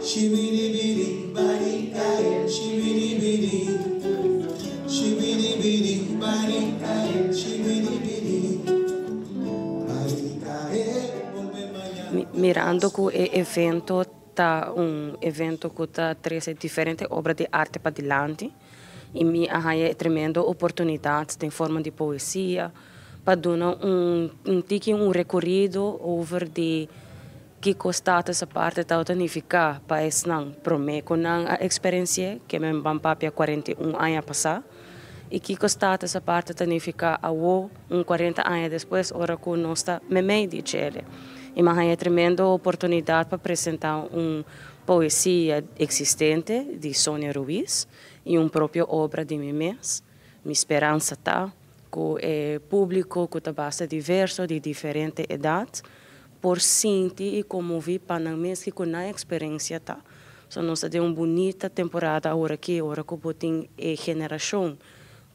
Shibidi barika, shibidi shibidi barika, shibidi barika, bolbe mañana. Mirando ku e evento ta un evento ku ta trese diferente obra di arte padilanti i mi a haña tremendo oportunidat den forma di poesia pa duna un tiki un rekorido over di kiko Status Aparte ta nifiká pa esnan promé ku nan a eksperensiá, ke men ban papia 41 aña pasá, i kiko Status Aparte ta nifiká awo, un 40 aña despues, ora ku nos ta meimei di dje. I m'a haña tremendo oportunidat pa presentá un poesia eksistente di Sonia Ruiz i un propio obra di mi mes. Mi speransa ta ku e públiko, ku ta basta diverso, di diferente edat, por sinti i konmové pa nan mes ku nan eksperensia ta. So nos tin un bunita temporada awor aki, ora ku tin e generashon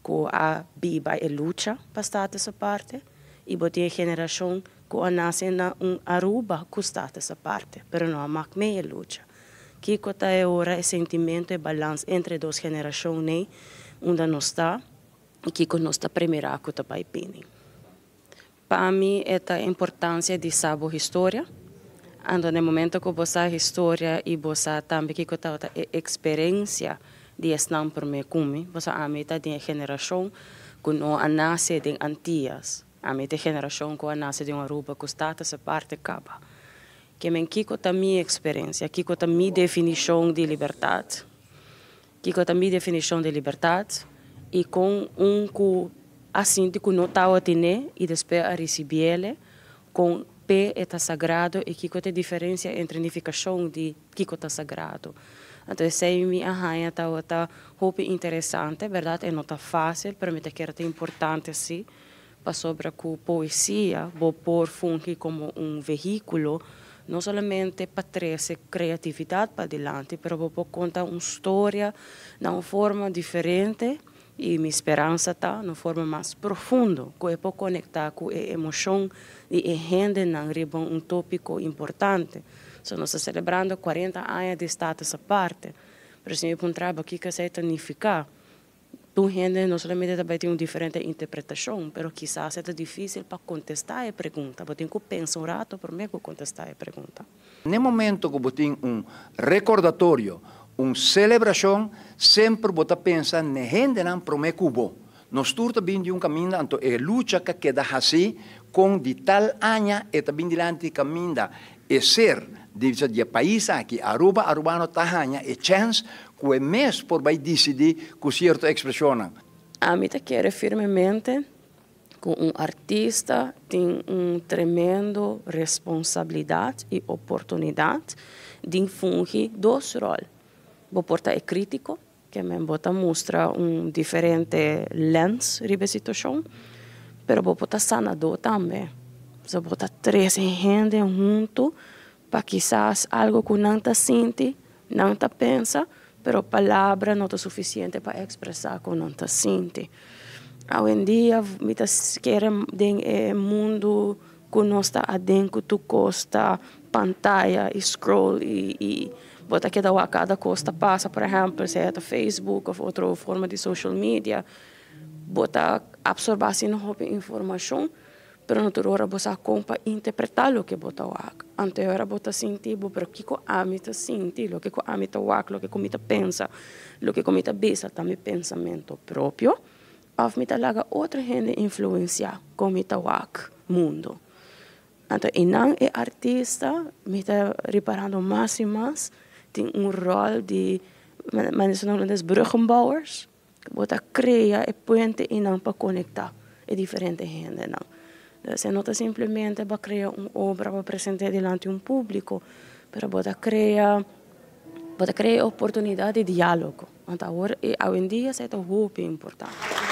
ku a biba e lucha pa Status Aparte i bo tin e generashon ku a nase na un Aruba ku Status Aparte, pero no a maak mee e lucha. Kiko ta e ora e sentimento e balans entre dos generashon, ne, unda nos ta i kiko nos ta premirá ku ta bai bini. Pa mi e importansia di sa historia. Anto, na momento ku bo sa historia i bo sa tambe kiko ta e eksperensia di esnan promé ku mi, bo sa, ami ta di generashon ku no a nase den Antias. Ami ta generashon ku a nase den Aruba ku Status Aparte kaba. Ke men kiko ta mi eksperensia, kiko ta mi definishon di libertat. Kiko ta mi definishon di libertat i kon un ku a sinti ku no tabatin'é i despues a risibié, kon p'e ta sagrado i kiko ta e diferensia entre nifikashon di kiko ta sagrado. Anto, esei mi a haña ta hopi interesante, berdat? E no ta fásil, pero mi ta kere ta importante sí, pasobra ku poesia bo por fungi komo un vehíkulo, no solamente pa trese kreatividat padilanti, pero bo por konta un historia di un forma diferente i mi speransa ta na un forma mas profundo, ku e por konektá ku e emoshon di e hendenan riba un tópiko importante. So, nos ta selebrando 40 aña di Status Aparte. Pero si mi puntra kiko esei ta nifiká, tur hende no solamente tambe tin un diferente interpretashon, pero kisas ta difísil pa kontestá e pregunta. Bo tin ku pensa un ratu promé ku kontestá e pregunta. Na momento ku bo tin un rekordatorio, un selebrashon, semper bo ta pensa na hendenan promé ku bo. Nos tur ta bin di un kaminda, anto e lucha ku keda asina, ku di tal aña e ta bin dilanti kaminda e ser di e pais aki, Aruba, arubano ta haña e chèns ku e mes por bai disidí ku sierto ekspreshon. Ami ta kere firmemente ku un artista tin un tremendo responsabilidat i oportunidat di fungi dos ròl. Bo por ta e krítiko, ke men bo ta mustra un diferente lens riba e situashon, pero bo por ta sanadó tambe. So bo ta trese hende huntu pa kisas algu ku nan ta sinti, nan ta pensa, pero palabra no ta sufisiente pa ekspresá kon nan ta sinti. Hoy en dia, mi ta kere den e mundu ku nos ta aden, ku tur kos ta pantaya i scroll i bo ta keda wak kada kos ta pasa, por ehèmpel, sea ta Facebook òf otro forma di social media, bo ta apsorbé asina hopi informashon, pero no tur ora bo sa kon pa interpretá loke bo ta wak. Anto ora bo ta sinti bo, pero kiko ami ta sinti, loke ku ami ta wak, loke ku mi ta pensa, loke ku mi ta bisa ta mi pensamentu propio, òf mi ta laga otro hende influensiá kon mi ta wak mundu. Anto, einan e artista, mi ta riparando mas i mas, tin un ròl di, men noemen het bruggenbouwers, bo ta krea e puente einan pa konektá e diferente hendenan. Dus no ta simplemente pa krea un obra pa presentá dilanti un públiko, pero bo ta krea oportunidat di diálogo. Anto, awor, hoy en dia, esei ta hopi importante.